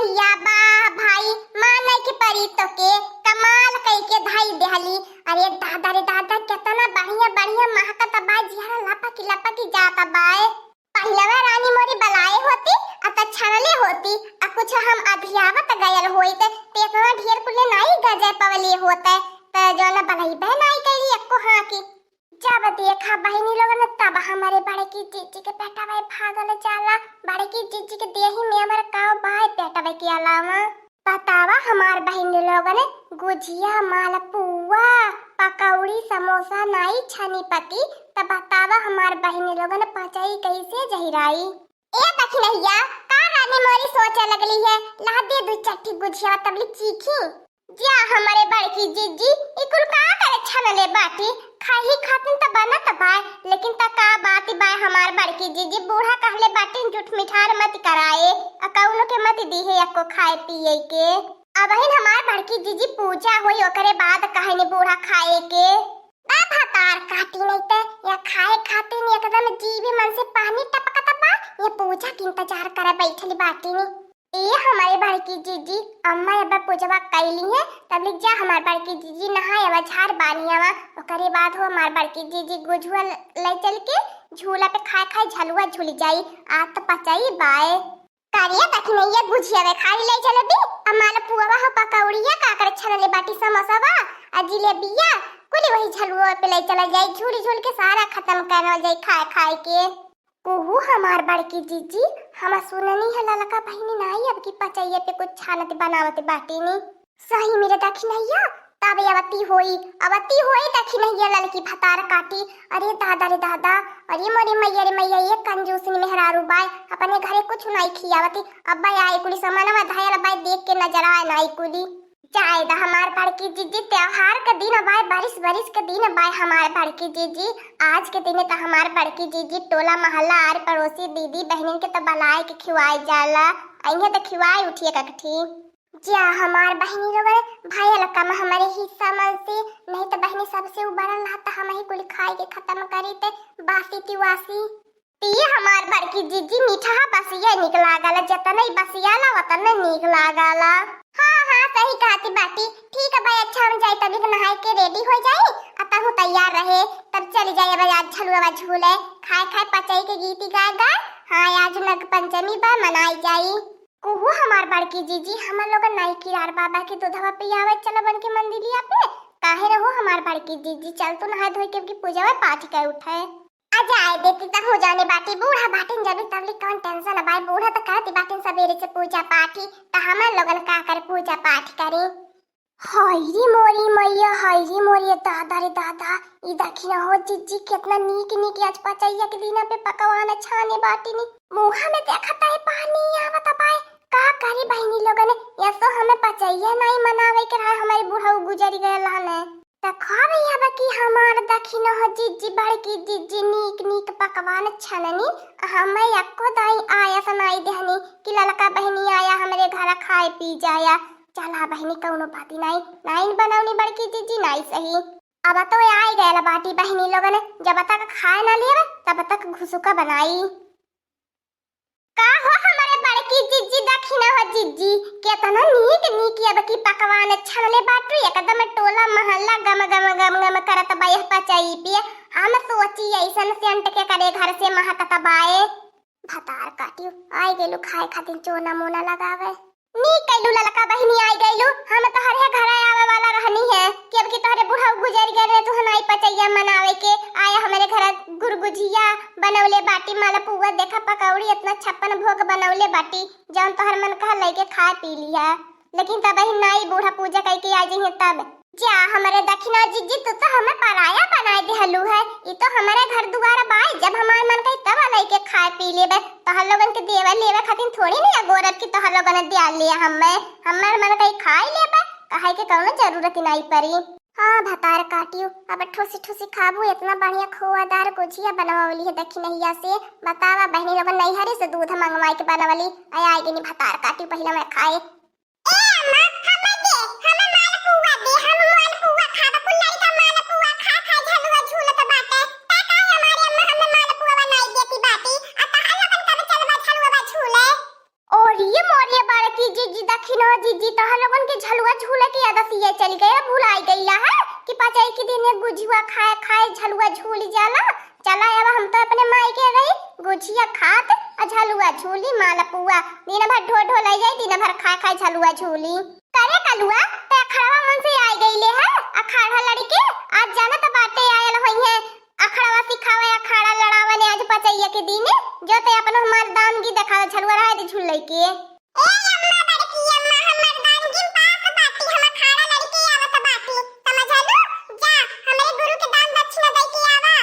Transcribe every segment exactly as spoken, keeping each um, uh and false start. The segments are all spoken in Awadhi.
या बा भाई, माने के परी तोके, कमाल कइके धई देहली। अरे दादा रे दादा, केतना बढ़िया बढ़िया महकत बा, जिहरा लपकी लपकी जात बाए। पहिलवा रानी मोरी बलाए होती, अ त छनले होती, अ कुछ हम अधियावत गयल होइत, त एतना ढेर कुले नाई गजे पवले होते, त जौन बलइबे नाई कइली एक्को हाँकी। जब देखा बहिनी लोगन, तब हमरे बड़की जीजी के बेटवा भागल जाला। बड़की जीजी के देही में हमर काव बाय बेटवा के अलावा। बतावा हमार बहिनी लोगन, गुझिया, मालपुआ, पकौड़ी, समोसा नाई छनी पति, त बतावा हमार बहिनी लोगन पचई कैसे जहिराई? ए दखिनहिया, का रानी मोरी सोचे लगली है? ला दे दू चट्टी गुझिया तबली चीखी। जा हमरे बड़की जीजी, ई कुल का करे छनले बाटी? खाही खातिन त बनत बाय, लेकिन त का बात बाय हमार बड़की जीजी? बूढ़ा कहले बाटिन जुठ मिठार मत कराए, अ कउनो के मत दीहे एक्को खाए पिए के। अबहिन हमार बड़की जीजी पूजा होई, ओकरे बाद कहनी बूढ़ा खाए के। बा भतार काटी नहीं त या खाए खातिन एकदम जीभ मन से पानी टपकत बा, ये पूजा के इंतजार करे बैठली बाटिन। ए हमारे बड़की जीजी, अम्मा अब पूजवा कैली है, तब लिख जा हमार बड़की जीजी नहाए अब झाड़ बानी आवा, ओकरे बाद हो हमार बड़की जीजी गुझुआ ले चल के झूला पे खाए खाए झलुआ झूल जाई, आ त पचाई बाय। करिया दखिनैया गुझिया वे खाली ले चले बी, आ मालपुआ हो पकौड़िया का करे छनले बाटी समोसा बा, आ जिलेबिया कुली वही झलुआ पे ले चला जाई, झूल झूल के सारा खत्म करल जाई खाए खाए के। कुहू हमार बड़की जीजी, हम सुननी है ललका बहिनी नाई अब की पचैया पे कुछ छानत बनावत बाटी नी। सही मेरे दखिनैया, तब अवती होई, अवती होई दखिनैया ललकी भतार काटी। अरे दादा रे दादा, अरे मोरे मैया रे मैया, ये कंजूसिन मेहरारू बाय, अपने घरे कुछ नाई खियावती, अब्बा आए कुली सामानवा धयल बाय, देख के नजर आए नाई कुली। जाए दा हमार बड़की जीजी, त्योहार के दिन बाय, बारिश बारिश के दिन बाय हमार बड़की जीजी। आज के दिन त हमार बड़की जीजी टोला मोहल्ला आर पड़ोसी दीदी बहनिन के त बलाए के खिवाए जाला, अइहे त खिवाए उठिए ककठी। जा हमार बहनी लोगन, भयल कम हमरे हिस्सा मन से, नहीं त बहनी सबसे उबरल रहता, हम ही कुल खाए के खत्म करी ते बासी तिवासी। ई हमार बड़की जीजी, मीठा बसिया निक लागल, जतने बसियाला वतने निक लागल। हाँ, हाँ, सही कहती बाटी। ठीक है भाई, अच्छा हम जाई तभी नहाए के रेडी हो जाई, आ तहू तैयार रहे, तब चली जाई अब आज झलुआ झूले, खाए खाए पचई के गीती गाए गाए। हाँ, आज नग पंचमी बा, मनाई जाई। कुहू हमार बड़की जीजी, हमर लोगन नाई किरार बाबा के दूधवा पियावे चलबन के मंदिलिया पे, काहे रहो हमार बड़की जीजी, चल तू नहाए धोए के अब की पूजा पाठ कर उठे। आ जाए देती त हो जाने बाटी, बूढ़ा बाटिन जबी तबली कौन टेंशन बाय, बूढ़ा त करती बाटिन सबेरे से पूजा पाठी, त हमर लोगन का कर पूजा पाठ करी। हाय रे मोरी मैया, हाय रे मोरी दादा रे दादा, ई दखिना हो जीजी केतना नीक नीक आज पचैया के दिना पे पकवान छाने बाटिनी। मुँहा में देखत है पानी आवत बाय, का करी बहिनी लोगन, या तो हमें पचैया नाई मनावे के रहा, हमारी बुढ़ऊ गुजर गए हने। त खा भैया बा कि हमार दखिना हो जीजी, बड़की जीजी नीक नीक पकवान छननी, हमें एको दाई आयस नाई देहनी कि ललका बहिनी आया हमरे घर खाए पी जाया। चला बहिनी कौनो बाती नाई, नाई बनौनी बड़की जीजी नाई सही। अब तो आइ गयल बाटी बहिनी लोगन, जब तक खाए ना लेवे तब तक घुसुका बनाई। का हो हमरे बड़की जिज्जी, दखिना हो जिज्जी, केतना नीक नीक अब की पकवान छनले बाटू, एकदम टोला महल्ला गम गम गम गम करत बा यह पचई पे। हम सोची ऐसन सेंट के करे घर से महकत बाए। भतार काटियो, आइ गेलू खाए खातिर चोना मोना लगावे। नीक कैलू ललका बहिनी, आइ गइलू। हम तोहरे घरे आवे वाला रहनी है कि अब की तोहरे बुढ़ऊ गुजर गए रहे, तू हनाई पचैया मनावे के आया हमरे घर। गुरगुजिया बनौले बाटी, मालपुआ देखा, पकौड़ी, इतना छप्पन भोग बनौले बाटी, जौन तोहर मन कहा लइके खाए पी लिया। लेकिन तब ही नाई बूढ़ा पूजा कइके आ जइहे तब। जा हमरे दखिना जिज्जी, तू तो हमें पराया बनाए देहलू है। ई तो हमरे घर दुआर बाई, जब हमार मन कही तब लइके खाए पी लेबे। तोहर लोगन के देवे लेवे खातिर थोड़ी नहीं अगोरब कि तोहर लोगन दिया ले हमें। हमार मन कही खाए लेबे, कहे के कौनो जरूरत नहीं पड़ी। हाँ भतार काटियो, अब ठुसी ठुसी खाबू, इतना बढ़िया खोआदार गुजिया बनवली है दखिनहिया से। बतावा बहिनी लोगन नैहरे से दूध मंगवाए के बनवली। आय आइ गनी भतार काटियो, पहिले मैं खाए। ए अम्मा, हमें दे, हमें मालपुआ दे, हम मालपुआ खाब। कुल लड़का मालपुआ खा खा झलुआ झूलत बाटे। का काहे हमारे अम्मा हमें मालपुआ बनाई देती बाटी? आ तहार लोगन कब चलबा झलुआ झूले? और ये मोरिया बारे जीजी, दखिन हो जीजी, तोहर लोगन के झलुआ झूले के आदत ये चली गई, भुलाई गईला है कि पचई के दिन गुझुआ खाए खाए झलुआ झूली जाला। चला अब हम तो अपने माई के रही, गुझिया खात आ झलुआ झूली, मालपुआ दिन भर ढो ढो ले जाई, दिन भर खाए खाए झलुआ झूली। करे कलुआ, ते अखड़वा मन से आई गईले है, अखाड़ा लड़के आज जानत बाटे आयल होई है, अखड़वा सिखावे, अखाड़ा लड़ावे ने आज पचैया के दिन, जो ते अपन हमार दानगी देखावे, झलुआ रहे दे झूल लइके। ए अम्मा, बड़की अम्मा, हम मर्दानगी में पास बाटी, हम अखाड़ा लड़के आवत बाटी, समझलू? जा, हमरे गुरु के दान दक्षिणा दे के आवा।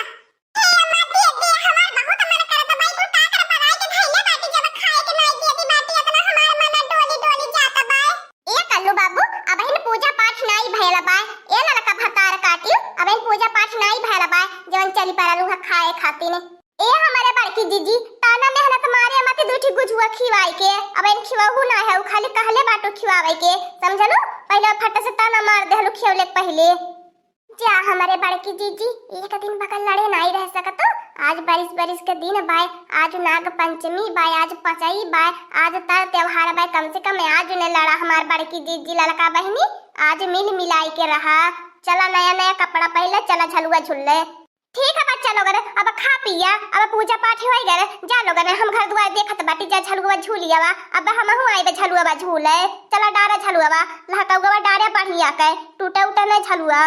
ए अम्मा, दे दे, हमार बहुत मन करत बा, तू का कर बनाए के धइले बाटी, जब खाए के नाई दे दी बाटी, इतना हमार मन डोली डोली जात बा। ए कल्लू बाबू, अबहिन पूजा पाठ नाई भयल बा। ए ललका भतार काटियो, अबहिन पूजा पाठ नाई भयल बा, जवन चली पड़ल उहा खाए खातिर। ए हमरे बड़की जीजी, ताना मेहनत मारे मत दू ठी गुझुआ खिवाई के, अबहिन खिवहू ना है, उ खाली कहले बाटू खिवावे के, समझलू? पहिले फट से ताना मार देहलू खियवले के पहिले। जा हमरे बड़की जीजी, एक दिन बगल लड़े नाई रह सकतो। आज बरिस बरिस के दिन बाय, आज नाग पंचमी बाय, आज पचई बाय, आज तर त्योहार बाय, कम से कम आज ने लड़ा हमार बड़की जीजी ललका बहिनी, आज मिल मिलाई के रहा। चला नया नया कपड़ा पहिले, चला झलुआ झूल ले। ठीक है बच्चा लोगन, अब खा पिया, अब पूजा पाठ होई गए, जा लोगन हम घर दुआर देखत बाटी, जा झलुआ झूली आवा, अब हमहू आइबे झलुआ झूले, चला डारा झलुआ, लहकउआ डारा बढ़िया के, टूटे उटे न झलुआ।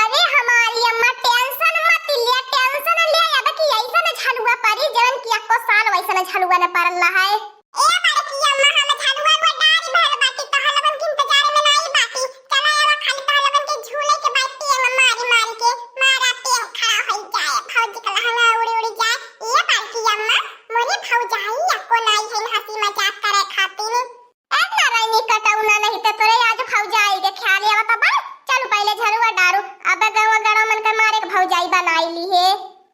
अरे हमारी अम्मा tension मत लिया, tension लिया अब कि ऐसन झलुआ परी जवन कि एको साल वैसन झलुआ न परल है। ए बड़की अम्मा, हम झलुआ को डारी भर बाटी, तोहर लोगन के इंतजार में नाई बाटी। चला आवा, खाली तोहर लोगन के झूले के बाटी, एमे मारी मारी के मारा पेन खड़ा होई जाए, भौजी के लहंगा उड़ी उड़ी जाए। ए बड़की अम्मा, मोरे भौजाई एको नाई है हंसी मजाक करे खातिर। ए नारायणी कटौना, नहीं तो तोरे आज भौजाई के ख्याल आवत बा। चल पहले झलुआ डारू, अब गवा गड़ा मन के मारे के भौजाई बनाई ली है।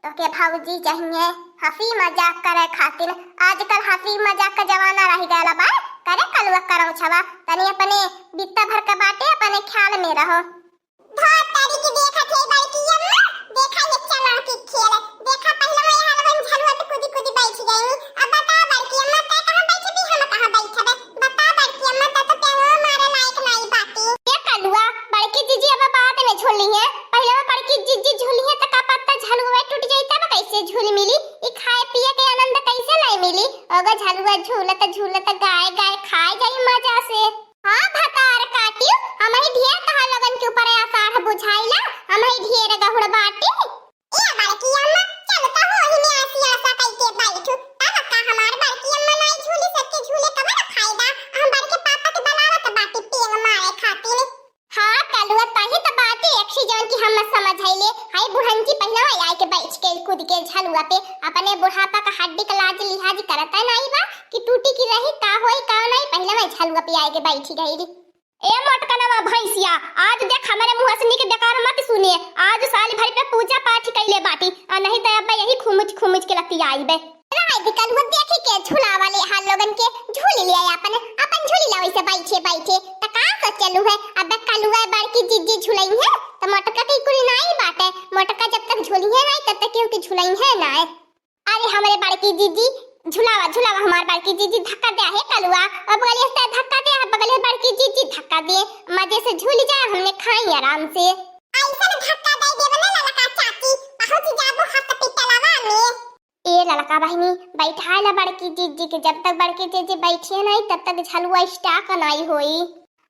तोके भौजी चाहिए हंसी मजाक करे खातिर। आजकल हंसी मजाक का जमाना रह गया बा। करे कलुआ करौछवा, तनी अपने बित्ता भर के बाटे अपने ख्याल में रहो। धोतरी की देखत है बड़की अम्मा, देखा ये चला की खेल। देखा पहले मैं यहाँ लगन झलुआ पे कूदी कूदी बैठ गई। अब बता बड़की अम्मा, तै कहाँ बैठबी, हम कहाँ बैठबे? बता बड़की अम्मा, तै तो पेनवा मारे लायक नाई बाटी। ये कलुआ, बड़की जीजी अब बाद में झूली है, पहले वो बड़की जीजी झूली है तो का पत्ता झलुआ टूट जाई तब कैसे झूल मिली? ई खाए पिए के आनंद कैसे लाई मिली? ओगो झलुआ झूलत झूलत गाए गाए खाए जाई मजा से। हाँ भतार काटियो, हमही ढेर तहार लोगन के ऊपर आषाढ़ बुझाइला, हमही ढेर गहुड़ बाटी। ए बड़की अम्मा, चल त हो ही में आसी आशा कई के बैठू, तब का हमार बड़की अम्मा नाई झूली सबके झूले कवन फायदा, हम बड़के पापा के बुलावत बाटी पेंग मारे खातिर। हाँ कलुआ, तही त बाटे एक ही जवन की हम समझ आइले, हाय बुढ़ंची पहिलवा आए के बैठ के कूद के झलुआ पे, अपने बुढ़ापा का हड्डी का लाज लिहाज करता नाई बा कि टूटी की रही का होई का नाई, पहिलवा झलुआ पे आए के बैठी गई। ए मोटकनवा भैंसिया, आज देख हमरे मुँह से निक बेकार मत सुनिए। आज साल भर पे पूजा पाठ कैले बाटी, आ नहीं तो अब यही खुमुच खुमुच के लतियाइबे। रहे दी कलुआ, देखी के झुलावा ले हाल लोगन के, झूली ले अपन, अपन झूली ला वैसे बैठे बैठे। त का सोचलू है, अब कलुआ बड़की जीजी झुलई है, त मोटका के कुल नाई बाटे, मोटका जब तक झूली है नाई तब तक केहू के झुलई है नाई। अरे हमरे बड़की जीजी, झुलावा, झुलावा हमार बड़की जीजी, धक्का दे हे कलुआ, अब बगलिया से धक्का दे, अब बगलिया बड़की जीजी धक्का दे, मजे से झूली जाए, हमने खाई आराम से। ऐसन धक्का दे देबे ना ललका चाची, पहुँच जाबू हॉस्पिटलवा में। ए ललका बहिनी, बैठाए ला बड़की जीजी के, जब तक बड़की जीजी बैठिए नहीं तब तक झलुआ स्टार्ट नहीं होई।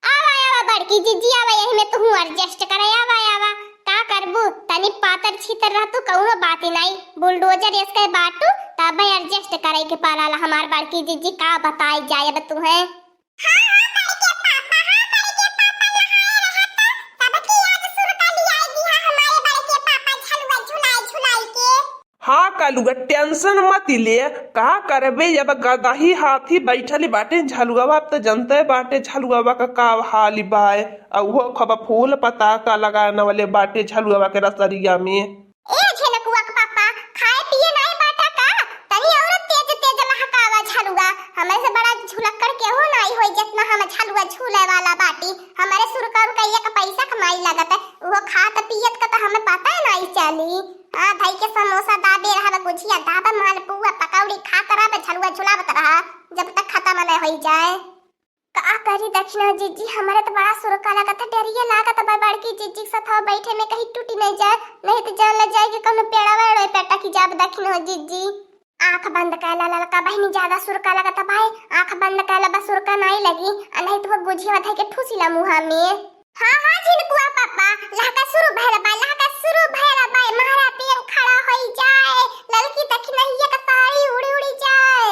आवा, आवा बड़की जीजी, आवा, यही में तुहू adjust करे, आवा, आवा। का करबू, तनी पातर छीतर रहतू, कउनो बात ही नाई। बुलडोजर एसके बाटू, तब adjust करे के पड़ाला हमार बड़की जीजी, का बताई जाए अब तुहे। हाँ, हाँ, बड़के पापा, हाँ, बड़के पापा, नहाए रहत, सबकी आज सुरका लियाई दिहा हमारे बड़के पापा, झलुआ झुलाए झुलाए के। हाँ कलुआ, tension मत ले, का करबे, अब गदही हाथी बैठल बाटे झलुआ, अब त जनते बाटे झलुआ का का हाल बाय, आ उहो खब फूल पताका लगाए नवले बाटे झलुआ के रसरिया में। ए झेलकुआ के पापा, खाए पिए नाई बाटा का? तनी और तेज तेज लहकावा झलुआ, हमरे से बड़ा झुलक्कड़ केहू नाई होई, जितना हम झलुआ झूले वाला बाटी। हमरे सुरका उरका एक पैसा कमाई लागत है, उहो खात पियत का त हमें पता ही नाई चली। हाँ, धई के समोसा दाबे रहब, गुझिया दाबे, मालपुआ, पकौड़ी खात रहब, झलुआ झुलावत रहा, जब तक खत्म न होई जाए। का करी दखिन हो जिज्जी, हमरे त बड़ा सुरका लागत है, डरिये लागत बा बड़की जिज्जी के सथवा बैठे में, कहीं टूटी नहीं जाए, नहीं त जान लग जाए कि कौनो पेड़वा एड़वे पे अटकी जाब दखिन हो जिज्जी। आँख बंद कर ला ललका बहिनी, ज्यादा सुरका लागत बा, आँख बंद कर ला, बस सुरका नहीं लगी, आ नहीं त वो गुझिया धइ के ठूसी ला मुँहा में। हाँ, हाँ, झिनकुआ पापा, लहका शुरू भइल बा, लहका शुरू भइल बा, मारा पेंग खड़ा होई जाए, ललकी दखिनहिया का साड़ी उड़ी उड़ी जाए।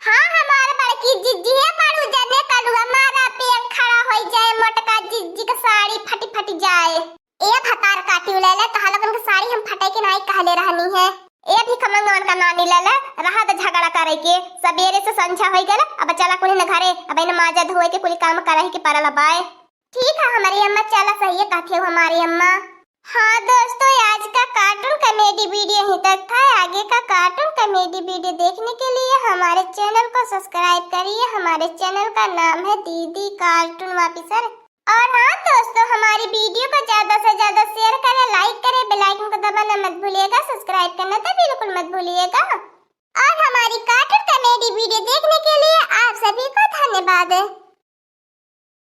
हाँ, हमार बड़की जिज्जी है, बड़ू जने कलुआ, मारा पेंग खड़ा होई जाए, मोटका जिज्जी का साड़ी फटी फटी जाए। ए भतार काटी ले ले, तोहा लोगन के साड़ी हम फटे के नाई कहले रहनी है। ए भिखमंगवन का नानी ले ले, रहा त झगड़ा करे के, सबेरे से संझा होई गल, अब चला कुल न घरे, अब इन माजा धोए के कुल काम करही के परल बाय। ठीक है हमारी अम्मा, चला सही है कहती हो हमारी अम्मा। हाँ दोस्तों, आज का कार्टून कॉमेडी वीडियो यहीं तक था। आगे का कार्टून कॉमेडी वीडियो देखने के लिए हमारे चैनल को सब्सक्राइब करिए। हमारे चैनल का नाम है दीदी कार्टून ऑफिसर। और हाँ दोस्तों, हमारी वीडियो को ज्यादा से ज्यादा शेयर करें, लाइक करें, बेल आइकन को दबाना मत भूलिएगा, सब्सक्राइब करना तो बिल्कुल मत भूलिएगा। और हमारी कार्टून कॉमेडी वीडियो देखने के लिए आप सभी को धन्यवाद।